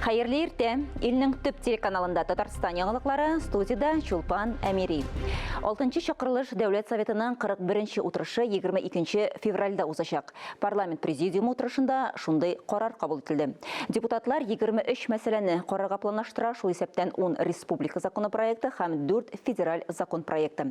Хәерле иртә! Илнең төп телеканалында Татарстан яңалыклары, студиядә Чулпан Әмири. Алтынчы чакырылыш Дәүләт Советының 41 утырышы 22 февральдә узачак. Парламент президиумы утырышында шундый карар кабул ителде. Депутатлар 23 мәсьәләне карарга планлаштыра, шул исәптән 10 республика законопроекты һәм 4 федераль закон проекты.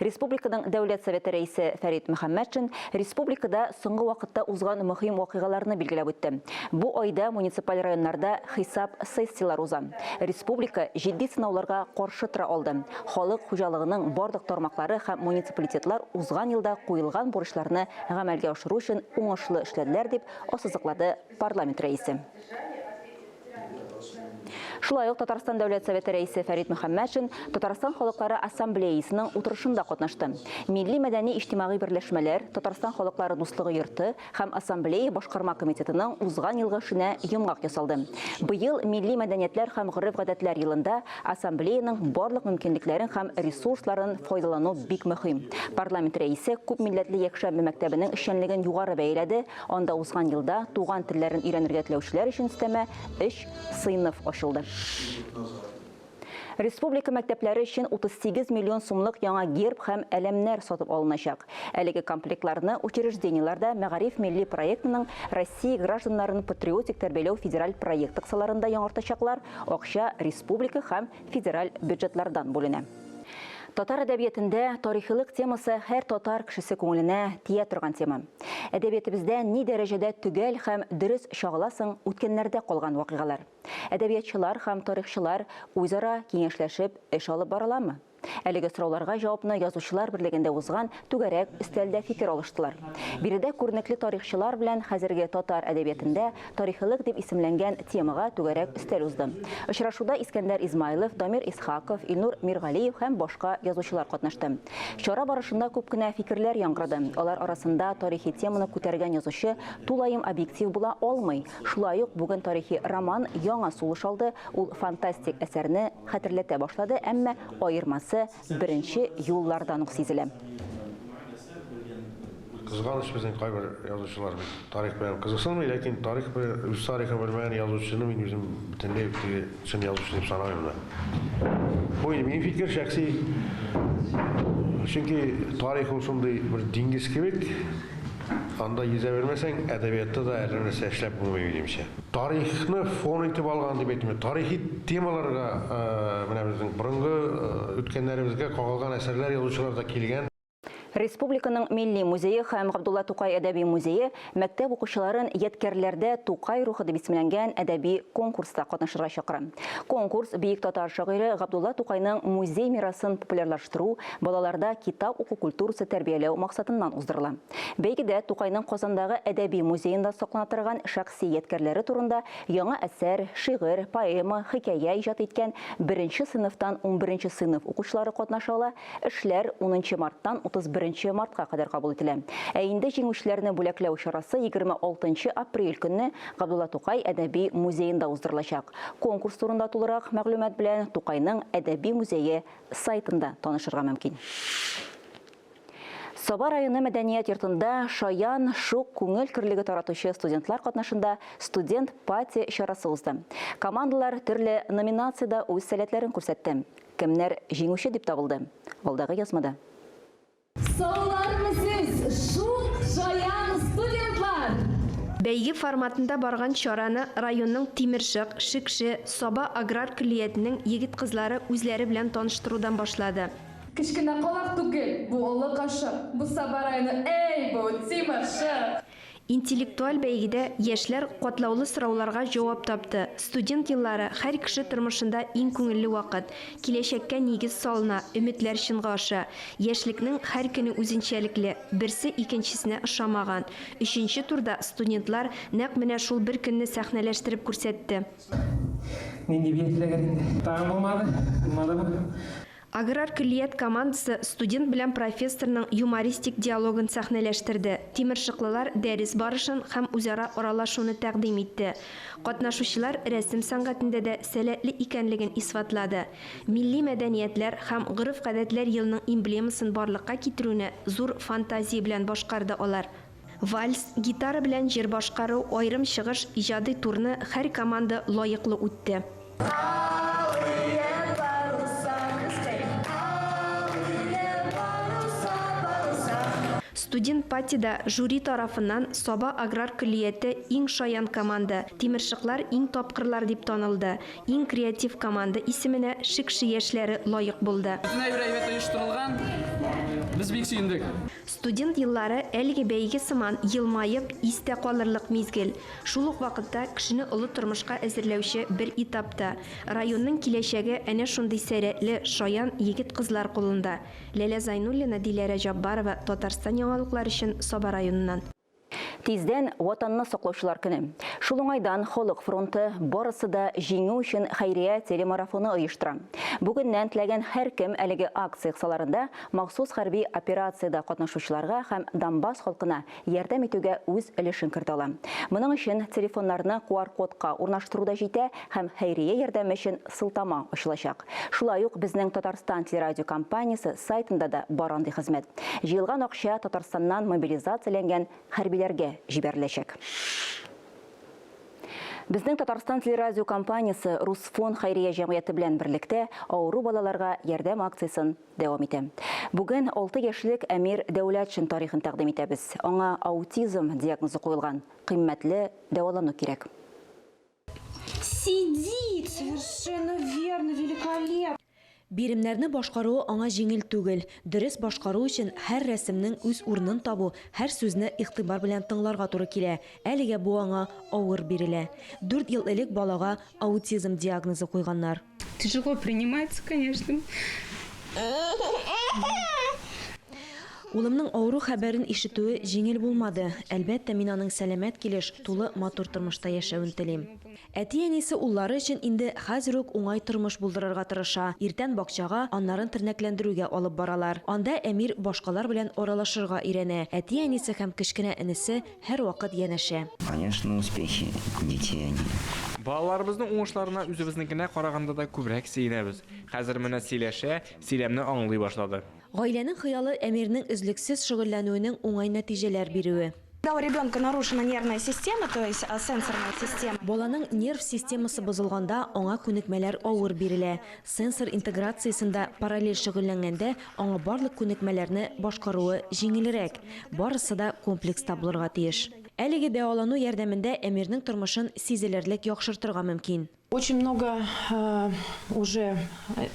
Республиканың Дәүләт Советы рәисе Фәрит Мөхәммәтшин республикада соңгы вакытта узган мөһим вакыйгаларны билгеләп үтте. Бу айда муниципаль районнарда хисап сессияләр уза. Республика җитди сынауларга каршы тора алды. Халык хуҗалыгының барлык тармаклары һәм муниципалитетлар узган елда куелган бурычларны гамәлгә ашыру өчен уңышлы эшләделәр, дип ассызыклады парламент рәисе. Шулай ук Татарстан Дәүләт Советы рәисе Фәрит Мөхәммәтшин Татарстан халыклары ассамблеясының утырышында катнашты. Милли мәдәни иҗтимагый берләшмәләр, Татарстан халыклары дуслыгы йорты һәм Ассамблея башкарма комитетының узган елгы эшенә йомгак ясалды. Быел Милли мәдәниятләр һәм гореф-гадәтләр елында Ассамблеяның барлык мөмкинлекләрен һәм ресурсларын файдалану бик мөһим. Парламент рәисе күпмилләтле якшәмбе мәктәбенең эшчәнлеген югары бәяләде, анда узган елда туган телләрен өйрәнергә теләүчеләр өчен өстәмә өч сыйныф ачылды. Республика мәктәпләре өчен 38 миллион сумлык яңа герб һәм әләмнәр сатып алыначак. Әлеге комплектларны учреждениеләрдә Мәгариф милли проектының Россия гражданнарын патриотик тәрбияләү федераль проекты кысаларында яңартачаклар, акча республика һәм федераль бюджетлардан бүленә. Татар әдәбиятендә тарихилык темасы һәр татар кешесе күңеленә тия торган тема. Әдәбиятебездә ни дәрәҗәдә төгәл һәм дөрес чагыла соң үткәннәрдә калган вакыйгалар? Әдәбиятчылар һәм тарихчылар үзара киңәшләшеп эш алып бараламы? Әлеге сорауларга җавапны Язучылар берлегендә узган түгәрәк өстәлдә фикер алыштылар. Биредә күренекле тарихчылар белән хәзерге татар әдәбиятендә тарихилык дип исемләнгән темага түгәрәк өстәл узды. Очрашуда Искәндәр Измайлов, Дамир Исхаков, Илнур Миргалиев һәм башка язучылар катнашты. Чара барышында күп кенә фикерләр яңгырады. Алар арасында тарихи теманы күтәргән язучы тулаем объектив була алмый. Шулай ук бүген тарихи роман яңа сулыш алды, ул фантастик әсәрне хәтерләтә башлады, әмма аермасы беренче юллардан ук сизелә. Кызганыч, безнең кайбер язучылар бит тарих белән кызыксынмый, ләкин тарих белән, үз тарихын белмәгән язучыны мин үзем бөтенләй үк теге чын язучы дип санамыйм да. Бу инде минем фикер, шәхси. Чөнки тарих ул шундый бер диңгез кебек, Анда йөзә белмәсәң, әдәбиятта да әллә нәрсә эшләп булмый, минемчә. Тарихны фон итеп алган дип әйтим, тарихи темаларга, менә безнең борынгы үткәннәребезгә кагылган әсәрләр язучылар да килгән. Республиканың Милли музее һәм Габдулла Тукай әдәби музее мәктәп укучыларын Ядкәрләрдә Тукай рухы дип исемләнгән әдәби конкурста катнашырга чакыра. Конкурс бөек татар шагыйре Габдулла Тукайның музей мирасын популярлаштыру, балаларда китап уку культурасы тәрбияләү максатыннан уздырыла. Бәйгедә Тукайның Казандагы әдәби музеенда саклана торган шәхси ядкәрләре турында яңа әсәр, шигырь, поэма, хикәя иҗат иткән беренче сыйныфтан унберенче сыйныф укучылары катнаша ала, эшләр унынчы марттан 31 мартка кадәр кабул ителә. Ә инде җиңүчеләрне бүләкләү чарасы 26 апрель көнне Габдулла Тукай әдәби музеенда уздырылачак. Конкурс турында тулырак мәгълүмат белән Тукайның әдәби музее сайтында танышырга мөмкин. Саба районы мәдәният йортында шаян, шук, күңел көрлеге таратучы студентлар катнашында Студент пати чарасы узды. Командалар төрле номинациядә үз сәләтләрен күрсәтте. Кемнәр җиңүче дип табылды? Алдагы язмада. Саулармы сез, шук, шаян студентлар! Бәйге форматында барган чараны районның Тимершык, Шекше, Саба аграр көллиятенең егет-кызлары үзләре белән таныштырудан башлады. Кечкенә калак түгел, бу олы кашык, бу Саба районы, әй, бу Тимершык! Интеллектуаль бәйгедә яшьләр катлаулы сорауларга җавап тапты. Студент еллары, һәр кеше тормышында иң күңелле вакыт. Киләчәккә нигез салына, өметләр чынга аша. Яшьлекнең һәр көне үзенчәлекле, берсе икенчесенә ошамаган. Өченче турда студентлар нәкъ менә шул бер көнне сәхнәләштереп күрсәтте. Нинди биеклегер инде. Тагын булмады, булмадымы? Аграр көллият командасы студент белән профессорның юмористик диалогын сәхнәләштерде, тимершыклылар дәрес барышын һәм үзара аралашуны тәкъдим итте. Катнашучылар рәсем сәнгатендә дә сәләтле икәнлеген исбатлады. Милли мәдәниятләр һәм гореф-гадәтләр елының эмблемасын барлыкка китерүне зур фантазия белән башкарды алар. Вальс, гитара белән җыр башкару, аерым чыгыш, иҗади турны һәр команда лаеклы үтте. Студент патида жюри тарафыннан Саба аграр көллияте иң шаян команда, Тимершыклар иң тапкырлар дип танылды. Иң креатив команда исеменә Шекше яшьләре лаек булды. Бөтен әйбер әйбәт оештырылган. Без бик сөендек. Студент еллары әлеге бәйге сыман елмаеп, истә калырлык мизгел. Шул ук вакытта кешене олы тормышка әзерләүче бер этап та. Районның киләчәге әнә шундый сәләтле, шаян егет-кызлар кулында. Ләлә Зайнуллина, Диләрә Җаббарова, Татарстан яңалыклар өчен Саба районыннан. Тиздән Ватанны саклаучылар көне. Шул уңайдан Халык фронты барысы да җиңү өчен хәйрия телемарафоны оештыра. Бүгеннән теләгән һәркем әлеге акция кысаларында махсус хәрби операциядә катнашучыларга һәм Донбасс халкына ярдәм итүгә үз өлешен кертә ала. Моның өчен телефоннарны QR-кодка урнаштыру да җитә һәм хәйрия ярдәме өчен сылтама ачылачак. Шулай ук безнең Татарстан телерадиокомпаниясе сайтында да бар андый хезмәт. Җыелган акча Татарстаннан мобилизацияләнгән хәрбиләргә җибәреләчәк. Безнең Татарстан телерадиокомпаниясе Русфон хәйрия җәмгыяте белән берлектә авыру балаларга ярдәм акциясен дәвам итә. Бүген 6 яшьлек Әмир Дәүләтшин тарихын тәкъдим итәбез. Аңа аутизм диагнозы куелган, кыйммәтле дәвалану кирәк. Сидит! Совершенно верно, великолепно! Биремнәрне башкаруы аңа җиңел түгел. Дөрес башкару өчен һәр рәсемнең үз урынын табу, һәр сүзне игътибар белән тыңларга туры килә. Әлегә бу аңа авыр бирелә. Дүрт ел элек балага аутизм диагнозы куйганнар. Тяжело принимается, конечно. Улымның авыру хәбәрен ишетүе җиңел булмады. Әлбәттә, мин аның сәламәт килеш, тулы матур тормышта яшәвен телим. Әти-әнисе уллары өчен инде хәзер үк уңай тормыш булдырырга тырыша. Иртән бакчага, аннарын тернәкләндерүгә алып баралар. Анда Әмир башкалар белән аралашырга өйрәнә. Әти-әнисе һәм кечкенә энесе һәрвакыт янәшә. Конечно, успехи детей они. Балаларыбызның уңышларына үзебезнекенә караганда да күбрәк сөенәбез. Хәзер менә сөйләшә, сөйләмне аңлый башлады. Гаиләнең хыялы, Әмирнең өзлексез шөгыльләнүенең уңай нәтиҗәләр бирүе. Когда у ребенка нарушена нервная система, то есть сенсорная система. Баланың нерв системасы бозылганда, аңа күнекмәләр авыр бирелә. Сенсор интеграциясендә параллель шөгыльләнгәндә, аңа барлык күнекмәләрне башкаруы җиңелрәк. Барысы да комплекста булырга тиеш. Әлеге дәвалану ярдәмендә Әмирнең тормышын сизелерлек яхшыртырга мөмкин. Очень много уже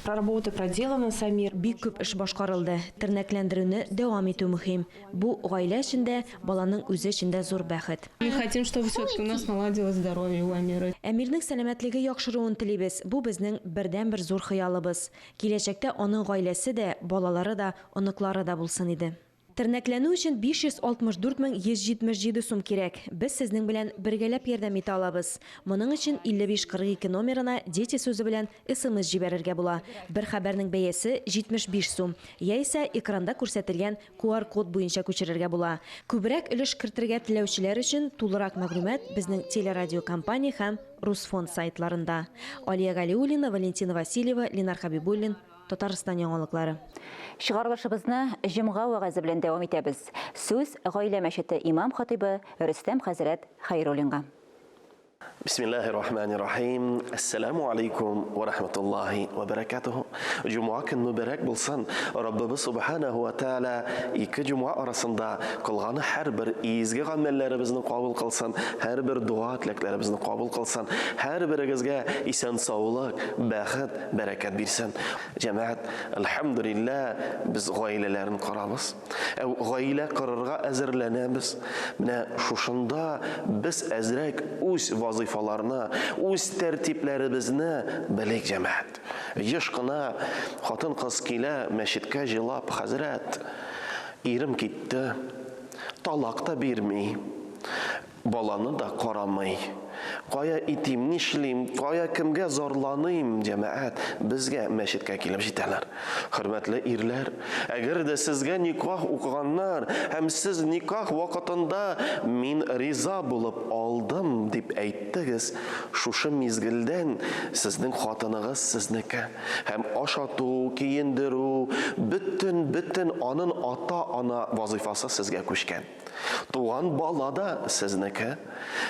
работы проделано с Амир. Бик күп эш башкарылды. Тернәкләндерүне дәвам итү мөһим. Бу гаилә өчен дә, баланың үзе өчен дә зур бәхет. Мы хотим, чтобы все-таки у нас наладилось здоровье у Амира. Әмирнең сәламәтлеге яхшыруын телибез. Бу безнең бердәнбер зур хыялыбыз. Киләчәктә аның гаиләсе дә, балалары да, оныклары да булсын иде. Тернәкләнү өчен 564 мең 177 сум кирәк. Без сезнең белән бергәләп ярдәм итә алабыз. Моның өчен 5542 номерына Дети сүзе белән смс җибәрергә була. Бер хәбәрнең бәясе 75 сум. Яисә экранда күрсәтелгән QR-код буенча күчерергә була. Күбрәк өлеш кертергә теләүчеләр өчен тулырак мәгълүмат безнең телерадиокомпания һәм Русфонд сайтларында. Алия Галиуллина, Валентина Васильева, Ленар Хәбибуллин, Татарстан яңалыклары. Чыгарылышыбызны җомга вәгазе белән дәвам итәбез. Сүз Гаилә мәчете имам-хатыйбы Рөстәм хәзрәт Хәйруллинга. Бисмиллаһир рахманир рахим. Әссәламү алейкум ва рахматуллаһи ва бәрәкәтүһү. Җомга көн мөбарәк булсын. Раббыбыз субханаһу ва тааля ике җомга арасында кылган һәрбер изге гамәлләребезне кабул кылсын, һәрбер дога теләкләребезне кабул кылсын. Һәрберегезгә исән-саулык, бәхет, Бәрәкәт бирсен. Җәмәгать, әлхәмдүлилләһ, без гаиләләрен корабыз. Ә гаилә корырга әзерләнәбез. Менә шушында без әзрәк үз вазыйфаларны, үз тәртипләребезне белик, җәмәгать. Еш кына хатын-кыз килә мәчеткә җылап, хәзрәт, ирем китте, талак та бирми. Баланы да карамый. Кая итим, нишлим, кая кемгә зарланыйм, җәмәгать, безгә мәчеткә килеп җитәләр. Хөрмәтле ирләр, әгәр дә сезгә никах укыганнар һәм сез никах вакытында мин риза булып алдым дип. дип әйттегез, шушы мизгелдән сезнең хатыныгыз сезнеке. Һәм ашату, киендерү, бөтен, бөтен анын ата-ана вазыйфасы сезгә күчкән. Туган бала да сезнеке.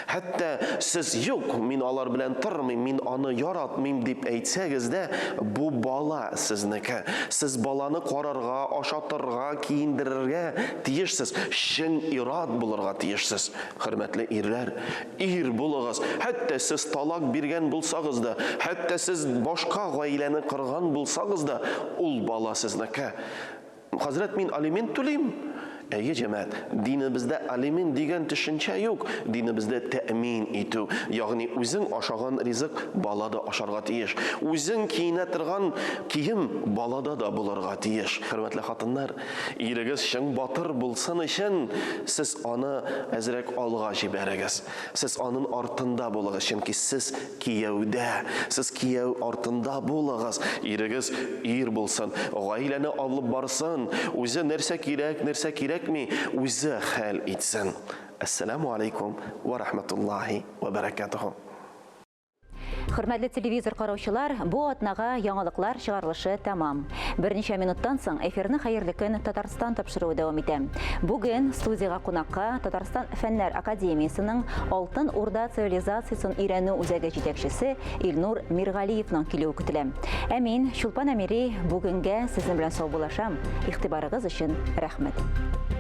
Хәтта сез юк, мин алар белән тормыйм, мин аны яратмыйм дип әйтсәгез дә, бу бала сезнеке. Сез баланы карарга, ашатырга, киендерергә тиешсез. Чын ир-ат булырга тиешсез. Хөрмәтле ирләр, ир булыгыз. Хәтта сез талак биргән булсагыз да, хәтта сез башка гаиләне корган булсагыз да, ул бала сезнеке. Хәзрәт, мин алимент түлим? Әйе, җәмәгать, динебездә алимент дигән төшенчә юк. Динебездә тәэмин итү, ягъни үзең ашаган ризык бала да ашарга тиеш. Үзең киенә торган кием балада да булырга тиеш. Хөрмәтле хатыннар, ирегез чын батыр булсын өчен, сез аны әзрәк алга җибәрегез. Сез анын артында булыгыз, чөнки сез Кияүдә, сез кияү артында булыгыз, ирегез ир булсын, гаиләне алып барсын, үзе нәрсә кирәк, нәрсә кирәкми, үзе хәл итсен. Әссәламү алейкум вә рахматуллаһи вә бәрәкәтүһү. Хөрмәтле телевизор караучылар, бу атнага яңалыклар чыгарылышы тәмам. Берничә минуттан соң эфирны Хәерле көн, Татарстан тапшыруы дәвам итә. Бүген студиягә кунакка Татарстан Фәннәр академиясенең Алтын Урда цивилизациясен өйрәнү үзәге җитәкчесе Илнур Миргалиевның килүе көтелә. Ә мин, Чулпан Әмири, бүгенгә сезнең белән саубуллашам. Игътибарыгыз өчен рәхмәт.